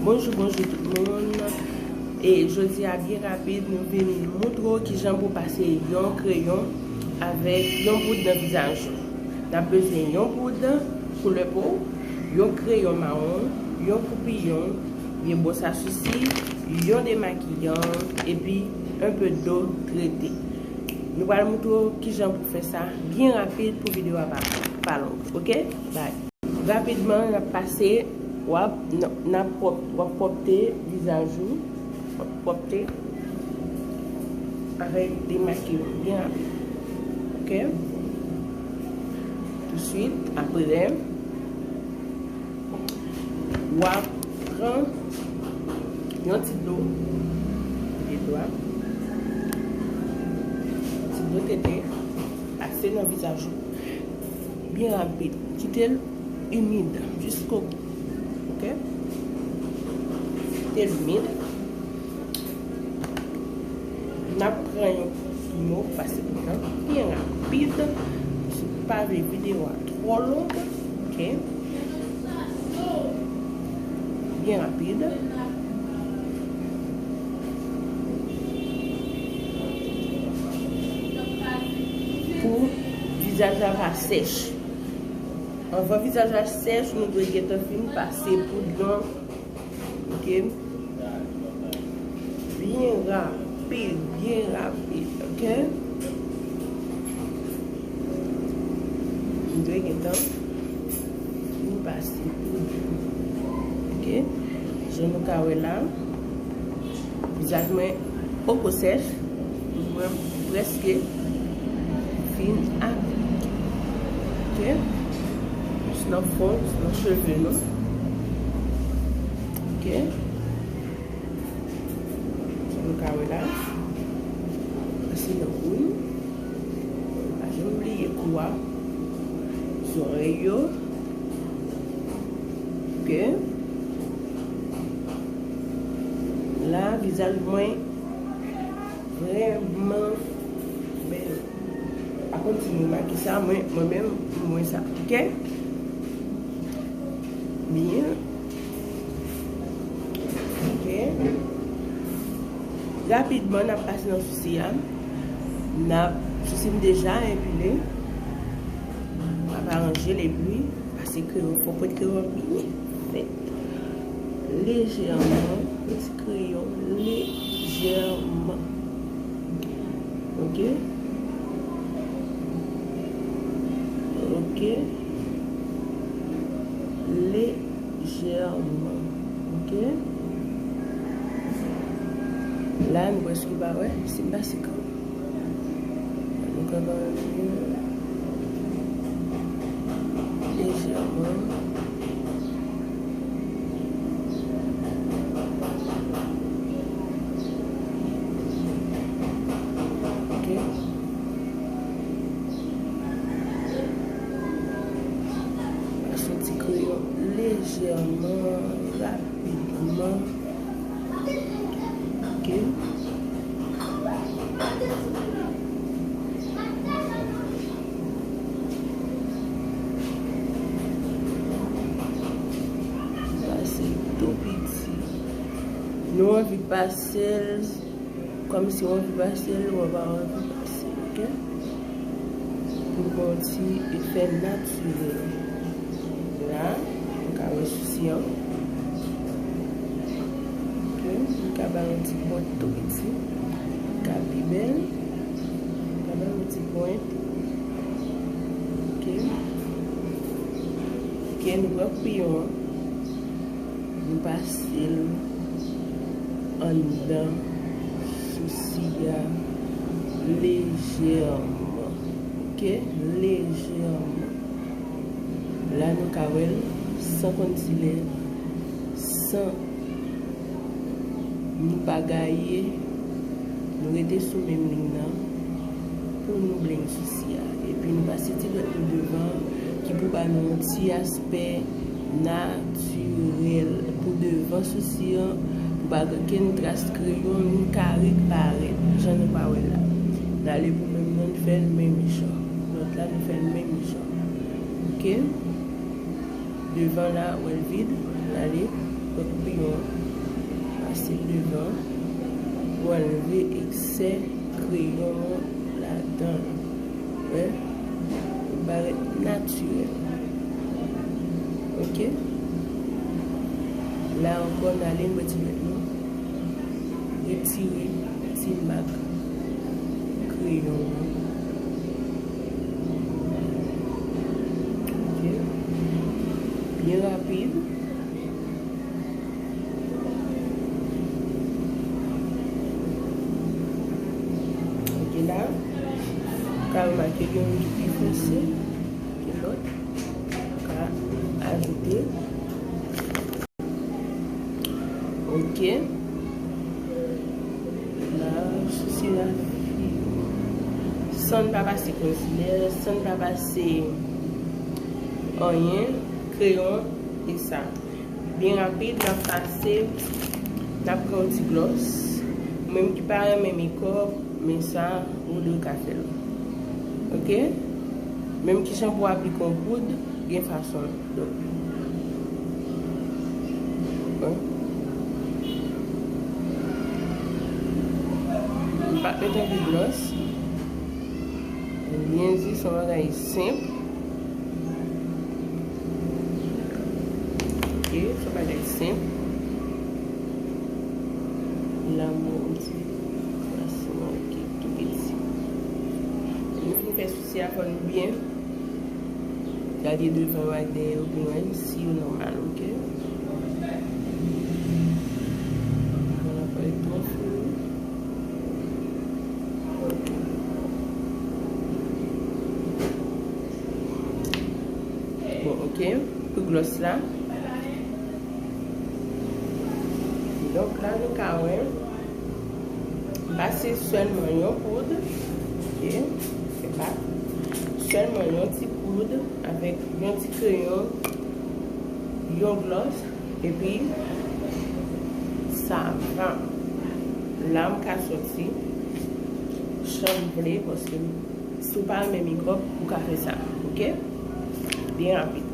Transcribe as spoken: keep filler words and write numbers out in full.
Bonjou, bonjou tout moun. E jodi a, byen rapid, nou vin moutre w kijan pou pase yon kreyon avèk yon poud nan vizaj ou. N ap bezwen yon poud koulè po, yon kreyon mawon, yon koupiyon, byen bwòs a sousi, yon demakiyan, epi un peu d'eau traitée. Nou pral moutre w kijan pou fè sa byen rapid pou videyo a pa, pa long, oke? Bye. Rapidman, n ap pase, w ap, n ap, n ap pwòp, w ap pwòpte vizaj ou, w ap pwòpte avèk demakiyan byen rapid. Oke? Touswit, apre, w ap pran yon ti dlo, de dwa, ti dlo tete, pase nan vizaj ou. Byen rapid. Kite l imid jiskobou. Oke? Kite l imid. N ap pran yon mo pase pou nan byen rapid. Si w pa vle videyo a twò long, oke? Byen rapid. Pou vizaj la pa sèch. Anvan vizaj la sèch, nou dwe gentan fin pase poud lan. Oke? Byen rapid, byen rapid, oke? Nou dwe gentan fin pase poud. Oke? Jan nou ka wè la, vizaj mwen poko sèch. Mwen prèske fin aplike. Oke? Jis nan fon, jis nan cheve nou. Oke? Sa nou ka wè la. Pase nan kou nou. Pa janm bliye kou a. Zòrèy yo. Oke? La, vizaj mwen vrèman bèl. Pa konn si nou remake sa, mwen, mwen menm, m wè sa. Oke? Byen. Oke. Rapidman, n ap pase nan sousi a. N ap, sousi m deja epile. M ap aranje l epi pase kreyon. Fò pwent kreyon byen fèt. Lejèman, yon ti kreyon lejèman. Oke? Oke? Lejèman. Oke? La, nou prèske pa wè, se pa si ka. Nou ka ba lejèman. Oke. Pase yon ti kreyon lejèman, rapidman. Oke. Pase tou piti. Nou anvi pase l, kòmsi w anvi pase l, ou pa anvi pase l, oke? Pou l ba w ti efè natirèl. La, nou ka wè sousi an. Oke, nou ka ba l yon ti pwent tou piti. Li ka pi bèl. Nou ka ba l yon ti pwent. Oke. Oke, nou pran kwiyon an. Nou pase l anndan sousi a lejèman. Oke? Lejèman. La, nou ka wè l san konn si lè, san nou pa gaye, nou rete sou menm liy nan pou nou blenn sousi a. Epi nou pase ti dwèt nou devan, ki pou ba nou yon ti aspè natirèl pou devan sousi an, pou pa gen okenn tras kreyon ni kare k parèt, jan nou pa wè la. N ale pou menm nan, n fè l menm jan. Lòt la, n fè l menm jan. Oke? Devan la, w wè l vid, n ale, pran koupiyon an. Sè kreyon an ladan l. Wè? Yon bagay natirèl. Ok? La ankò, n ale, n mete lèt nou. Retire ti mak kreyon an. Ok? Byen rapid. Ok, la, ou ka remake gen youn ki pi fonse ke lòt. Ou ka ajoute. Ok. La, sou sila, san n pa pase konsilè, san n pa pase anyen, kreyon, e sa. Byen rapid, n ap pase, n ap pran yon ti glòs. Ou menm ki pa renmen mekòp, men sa, ou dwe ka fè l. Ok? Menm ki jan pou w aplike yon poud, gen fason l. Donk, bon. M pa t met anpil glòs. Byen di, se yon bagay senp. Ok, se yon bagay senp. La, mwen, yon ti kras mwen, ok, tou piti. Nou fin fè sousi a, fò nou byen gade devan yo ak dèyè yo pou nou wè si yo nòmal, ok? Mwen la pa ret twò fou. Ok. Bon, ok. Pou glòs la. Donk la, nou ka wè. M pase sèlman yon poud. Ok. Se pa. Sèlman yon ti poud avèk yon ti kreyon, yon glòs, epi savan. La, m ka soti jan m vle, paske si w pa renmen mekòp, ou ka fè sa, ok? Byen rapid.